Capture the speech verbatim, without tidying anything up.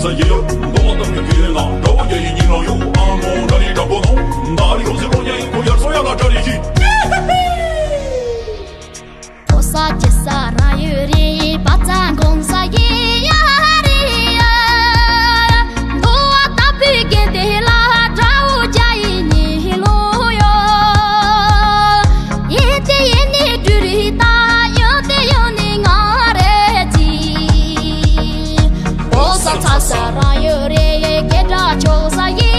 ས་ཡི་ཡོད་མདོ་བ་ལྟ་བུའི་གི་ལ་འདྲ་བོ་རྒྱ་ཡི་ཉིན་ལ་ཡོད་ཨ་མོ་འདྲ་ནི་དྲག་པོ་ནོ། མདའ་རི་ཡོད་ཟེར་བོ་རྒྱ་ཡི་ཁོ་ཡར་སོ་ཡ་ལ་འདྲ་རི་ཤི། ཕོ་ས་ཅི་ས་རང་ཡོད་རེད་པ་ཙང་གོང་ས་ཡི་ཡ་རེད་ཡ། མདོ་བ་ལྟ་བུའི་གི་དེ་ལ་འདྲ་བོ་རྒྱ་ཡི་ཉིན་ལ་ཡོད། ཡེ་དེ་ཡེ་ནི་འབྲུ་རི་ད་ཡོད་དེ་ཡོད་ནི་ང་རེད་ཅི། ཕོ་ས་ཚ་ས་རང་ཡོད་རེད་སྐད་གྲགས་ཆོག་ས་ཡི།